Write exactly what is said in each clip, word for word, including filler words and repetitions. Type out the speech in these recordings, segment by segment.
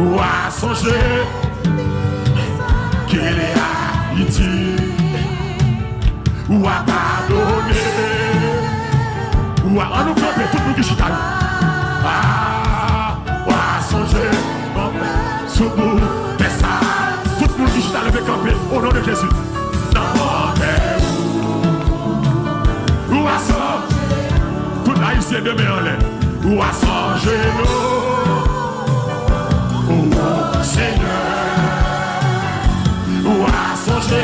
W a sonje ke lè Ayiti, w a padone. W a, ann nou kanpe, tout moun ki chita yo. Ah, w a sonje, sou bout tè sa. Tout moun ki chita, leve kanpe, o non de Jezi. Nan mòtè ou, w a sonje. Tout Ayisyen de men anlè. W a sonje nou, o Senyè. W a sonje,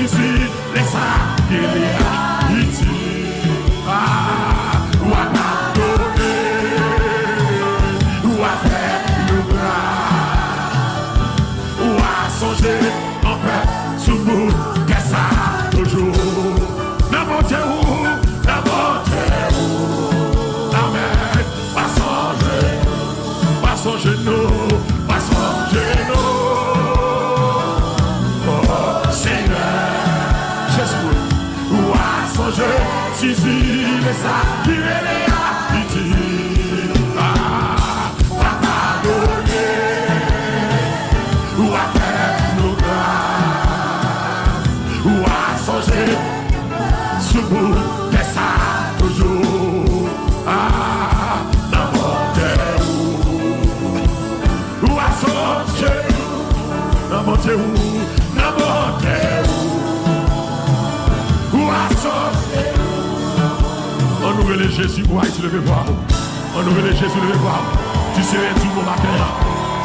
isit, lè sa, ke lè Ayiti. Ah, w a padone, w a fè nou gras. W a sonje anpè sou bout tè sa toujou. Nan bonte ou, nan bonte ou. Amèn. W a sonje nou, w a sonje nou, w a sonje nou. O Senyè, Jezi, w a sonje ti zile sa ki rele Ayiti. Ah, w a padone, w a fè nou gras, w a sonje sou bout tè sa toujou. Ah, nan bonte ou, w a sonje nou, nan bonte ou, nan bonte ou, w a sonje nou. Ann nou rele Jezi pou Ayiti, leve vwa w. Ann nou rele Jezi, leve vwa w. Di Senyè, di w non maten an.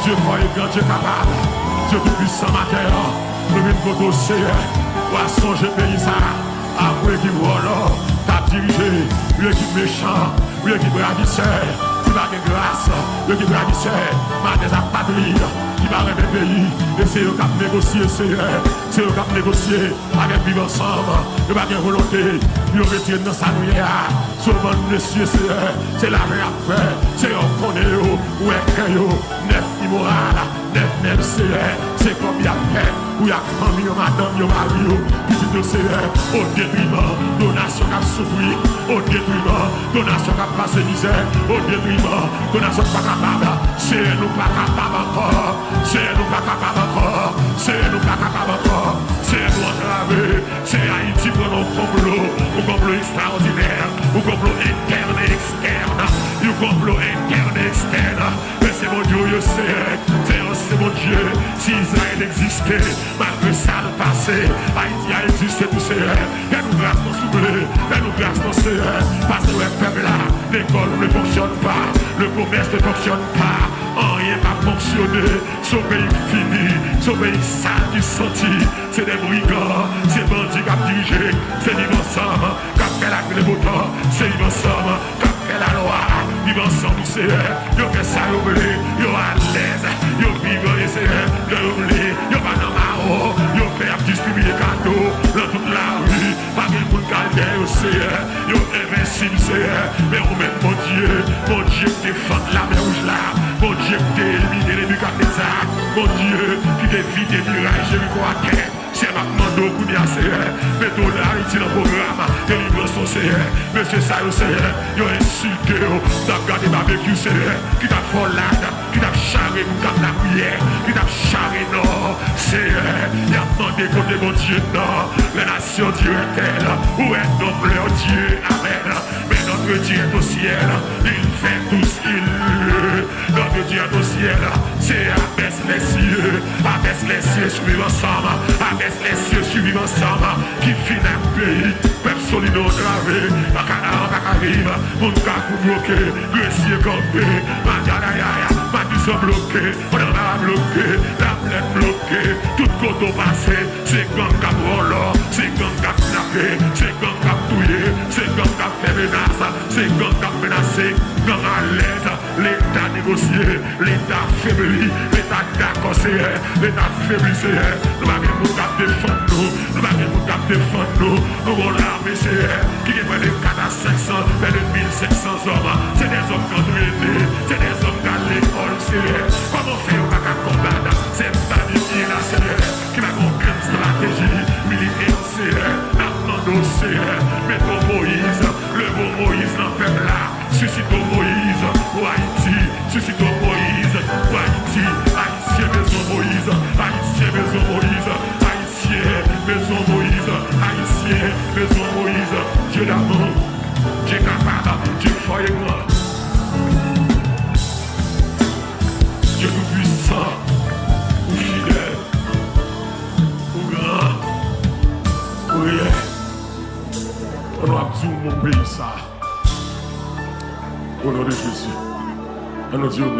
Dye fò e gran, Dye kapab, Dye toupisan maten an. Nou vin kote w, Senyè. W a sonje peyi sa a. Apre ekip vòlò k ap dirije, yon ekip mechan, yon ekip ravisè ki pa gen gras, yon ekip ravisè, malèz ak patri, ki pa renmen peyi. E se yo k ap negosye, Senyè. Se yo k ap negosye avèk Viv Ansanm. Yo pa gen volonte pou yo retire n nan sa nou ye a. Se yon bann mesye, Senyè, se lajan y ap fè. Senyè, w konnen yo, ou wè kè yo, nèf imoral, nèf nèg, Senyè, se kòb y ap fè pou y ak fanmi yo, madanm yo, mari yo, pitit yo, Senyè, o detriman de yon nasyon k ap soufri, o detriman de yon nasyon k ap pase mizè, o detriman de yon nasyon k pa kapab. Senyè, nou pa kapab ankò. Senyè, nou pa kapab ankò. Senyè, nou pa kapab ankò. Senyè, nou antrave. Senyè, Ayiti pran nan yon konplo, yon konplo ekstraòdinè, yon konplo entèn e ekstèn, yon konplo entèn e ekstèn. Men se Bondye w ye, Senyè. Senyè, se Bondye. Si Izrayèl egziste, malgre sa l pase, Ayiti a egziste tou, Senyè. Fè nou gras non, souple. Fè nou gras non, Senyè. Pase wè pèp la. L'école ne fonctionne pas. Le commerce ne fonctionne pas. Anyen p ap fonksyone. Se yon peyi k fini. Se yon peyi sal ki santi. Se de brigan, se bandi k ap dirije, se Viv Ansanm k ap fè lapli le bo tan, se Viv Ansanm k ap fè lalwa, Viv Ansanm, Senyè, yo fè sa yo vle, yo alèz, yo viv, Senyè, jan yo vle, yo pa nan mawon, yo fè y ap distribiye kado nan tout lari, pa gen moun k al dèyè yo, Senyè, yo envensib, Senyè, men ou menm, Bondye, Bondye k te fann Lamè Wouj la, Bondye k te elimine Nebikadneza, Bondye ki te vide miray Jeriko atè. Senyè, m ap mande w kounye a, Senyè, mete w nan Ayiti nan pwogram delivrans nou, Senyè. Mesye sa yo, Senyè, yo ensilte w. T ap gade babekyou, Senyè, ki t ap fè w lad, ki t ap chare moun k ap lapriyè, ki t ap chare nò, Senyè. Y ap mande kote Bondye nan, les nations diront-elles, où est donc leur Dieu? Amèn. Mais notre Dieu est au ciel, il fait tout ce qu'il veut. Notre Dieu est au ciel, Senyè, abès lèsyè, abès lèsyè sou Viv Ansanm, abès lèsyè sou Viv Ansanm, ki fin ak peyi, pèp Solino antrave, pa ka, pa ka viv, moun Kafou bloke, Gresye kanpe, Madanayaya, Matisan bloke, Ananmara bloke, Laplèn bloke, tout kote w pase, se gang k ap vòlò, se gang k ap kidnape, se gang k ap touye, se gang k ap fè menas, se gang k ap menase, gang alèz, Leta negosye, Leta febli, Leta dakò, Senyè, Leta febli, Senyè. Nou pa gen moun k ap defann nou, nou pa gen moun k ap defann nou. Nou gon lame, Senyè, ki gen prè de kat a senk san, prè de mil senk san zòm. Se de zòm k antrene, se de zòm k al lekòl, Senyè. Kòman fè yo pa ka konbat? Se Biden ki la, Senyè, ki pa gen okenn estrateji militè, Senyè. N ap mande w, Senyè, mete w Moyiz, leve w Moyiz nan pèp la. Sisite w Moyiz pou Ayiti. Sisite w Moyiz pou Ayiti. Ayisyen, rezon Moyiz, Dye damou, Dye kapab, Dye fò e gran, Dye toupuisan, ou fidèl, ou gran, ou reyèl. Konnen w ap di yon mo peyi sa. O non de Jezi. Ann nou di o non